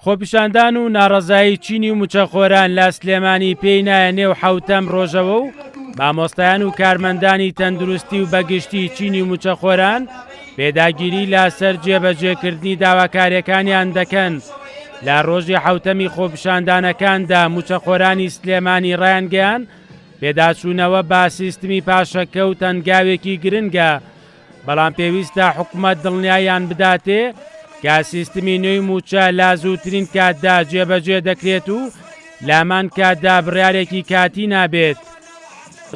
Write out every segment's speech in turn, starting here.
خۆپیشاندان و ناڕەزایی چینی و موچەخۆران لە سلێمانی پێی نایە نێو حەوتەم ڕۆژەوە و مامۆستایان و کارمەندانی تەندروستی و بەگشتی چینی و موچەخۆران پێداگیری لەسەر جێبەجێکردنی داواکاریەکانیان دەکەن. لە ڕۆژی حەوتەمی خۆپیشاندانەکاندا موچەخۆرانی سلێمانی ڕایانگەیاند، پێداچوونەوە بە سیستمی پاشەکەوت هەنگاوێکی گرنگە، بەڵام پێویستە حکومەت دڵنیاییان بداتێ کە سیستمی نوێی مووچە لە زووترین کاتدا جێبەجێ دەکرێت و لەهەمان کاتدا بڕیارێکی کاتی نابێت.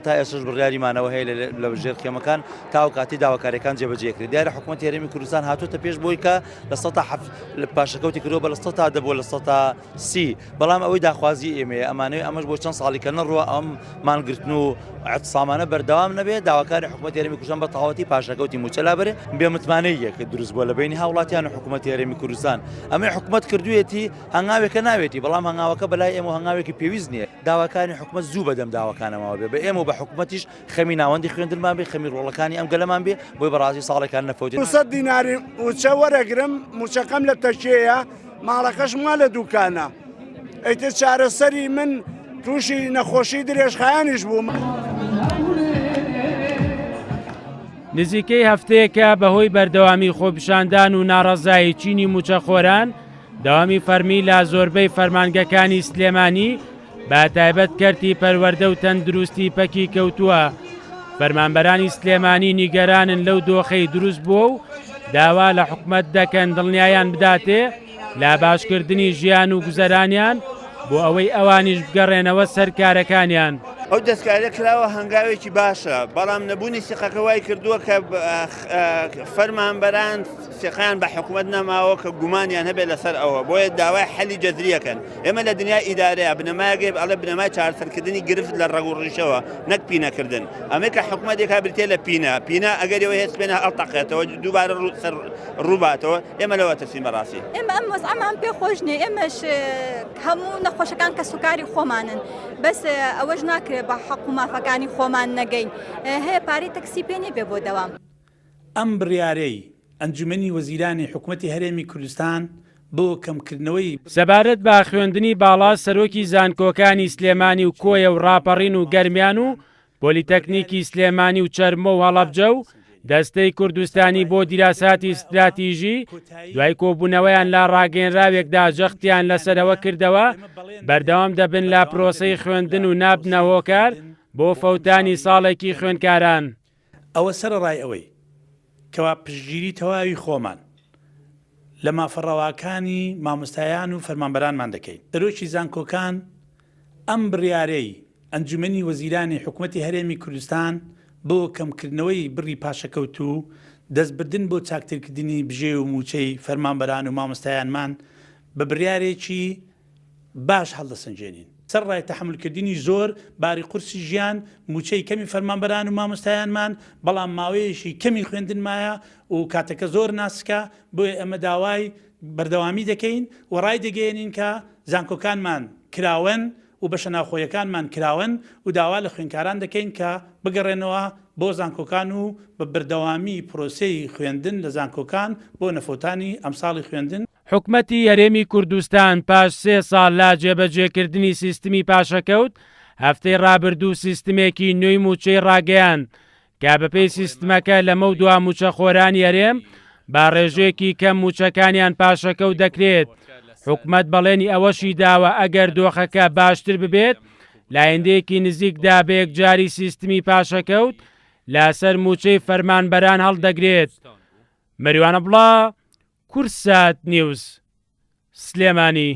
تا ئێستاش بڕیاری مانەوە هەیە لە ژێر خێمەکان تا ئەو کاتەی داواکاریەکان جێبەجێ کرێت. دیارە حکومەتی هەرێمی کوردستان هاتووەتە پێش بۆی کە 7% پاشەکەوتی کردووە بە 10% بۆ 30% بەڵام ئەوەی داخوازی ئێمەیە ئەمانەوێ ئەمەش بۆ چەند ساڵی کە نەڕوە ئەم مانگرتن و اعتصامانە بەردەوام نەبێت داواکاری حکوومەتی هەرێمی کوردستان بە تەواوەتی پاشەکەوتی مووچە لابەرێ بێ متمانەیەک دروست بووە لە بینی هاوڵاتیان و حکوومەتی هەرێمی کوردستان ئەمەی حکوومەت کردوویەتی هەنگاوێکە ناوێتی بەڵام هەنگاوەکە بەلای ئێمە هەنگاوێکی پێویست نییە داواکانی حکوومەت زوو بەدەم داواکانەوە بێ بە ئێمە و بە حکوومەتیش خەمی ناوەندی خوێندنمان بێ خەمی ڕۆڵەکانی ئەم گەلەمان بێ بۆی بەڕازی ساڵێکان نەفەوتێت. 200 دیناری مووچە وەرەگرم مووچەکەم لە تەکیەیە ماڵەکەشم وا لە دوکانە ئیتر چارەسەری من تووشی نەخۆشی درێژخایەنیش بووم. نزیکەی هەفتەیەکە بەهۆی بەردەوامی خۆپیشاندان و ناڕەزایی چینی مووچەخۆران، دەوامی فەرمی لە زۆربەی فەرمانگەکانی سلێمانی بە تایبەت کەرتی پەروەردە و تەندروستی پەکی کەوتووە، فەرمانبەرانی سلێمانی نیگەرانن لەو دۆخەی دروست بووە و داوا لە حکومەت دەکەن دڵنیایان بداتێ لە باشکردنی ژیان و گوزەرانیان بۆ ئەوەی ئەوانیش بگەڕێنەوە سەر کارەکانیان. ئەو دەستکاریە کراوە هەنگاوێکی باشە، بەڵام نەبوونی سیقەکە وای کردووە کە فەرمانبەران سیقەیان بە حکومەت نەماوە کە گومانیان هەبێت لەسەر ئەوە، بۆیە داوای حەلی جەزریەکەن. ئێمە لە دنیای ئیدارەیە بنەمایەک هەیە ئەڵێ بنەمای چارەسەرکردنی گرفت لە ڕەگ و ڕیشەوە نەک پینەکردن. ئەمەی کە حکومەت دەیکات بریتییە لە پینە، پینە ئەگەر ئەوەی هەیە سپێنە هەڵتەقێتەوە دووبارە ڕوو سەر ڕووباتەوە، ئێمە لەوە ترسین بەڕاستی. ئێمە ئەم وەزعەمان پێ خۆش نییە، ئێمەش هەموو نەخۆشەکان کەسوکاری خۆمانن، بەس ئەوەش ناکرێت بە حەق و مافەکانی خۆمان نەگەین، هەیە پارەی تەکسی پێ نییە بێ بۆ دەوام. ئەم بڕیارەی ئەنجومەنی وەزیرانی حکومەتی هەرێمی کوردستان بۆ کەمکردنەوەی. سەبارەت بە خوێندنی باڵا سەرۆکی زانکۆکانی سلێمانی و کۆیە و ڕاپەڕین و گەرمیان و پۆلیتەکنیکی سلێمانی و چەرمۆ و هەڵەبجە و دەستەی کوردستانی بۆ دیراساتی ستراتیژی دوای کۆبوونەوەیان لە ڕاگەیەنراوێکدا جەختیان لەسەرەوە کردەوە بەردەوام دەبن لە پرۆسەی خوێندن و نابنە هۆکار بۆ فەوتانی ساڵێکی خوێندکاران. ئەوە سەرەڕای ئەوەی کەوا پشتگیری تەواوی خۆمان لە مافە ڕەواکانی مامۆستایان و فەرمانبەرانمان دەکەین. سەرۆکی زانکۆکان ئەم بڕیارەی ئەنجومەنی وەزیرانی حکومەتی هەرێمی کوردستان بۆ کەمکردنەوەی بڕی پاشەکەوت و دەستبردن بۆ چاکترکردنی بژێو و مووچەی فەرمانبەران و مامۆستایانمان بە بڕیارێکی باش هەڵدەسەنگێنین. سەرەڕای تەحەمولکردنی زۆر باری قورسی ژیان، مووچەی کەمی فەرمانبەران و مامۆستایانمان، بەڵام ماوەیەکی کەمی خوێندن مایە و کاتەکە زۆر ناسکە، بۆیە ئێمە داوای بەردەوامی دەکەین و ڕایدەگەیەنین کە زانکۆکانمان کراوەن و بەشە ناوخۆیەکانمان کراوەن و داوا لە خوێندکاران دەکەین کە بگەڕێنەوە بۆ زانکۆکان و بە بەردەوامی پرۆسەی خوێندن لە زانکۆکان بۆ نەفەوتانی ئەمساڵی خوێندن. حکومەتی هەرێمی کوردستان پاش سێ ساڵ لە جێبەجێکردنی سیستمی پاشەکەوت، هەفتەی ڕابردوو سیستمێکی نوێی مووچەی ڕاگەیاند کە بەپێی سیستمەکە لەمەودوا مووچەخۆرانی هەرێم بە ڕێژەیەکی کەم مووچەکانیان پاشەکەوت دەکرێت. حکومەت بەڵێنی ئەوەشی داوە ئەگەر دۆخەکە باشتر ببێت لە ئایندەیەکی نزیکدا بە یەکجاری سیستمی پاشەکەوت لەسەر مووچەی فەرمانبەران هەڵدەگرێت. مەریوان عەبدوڵا، کوردسات نیوز، سلێمانی.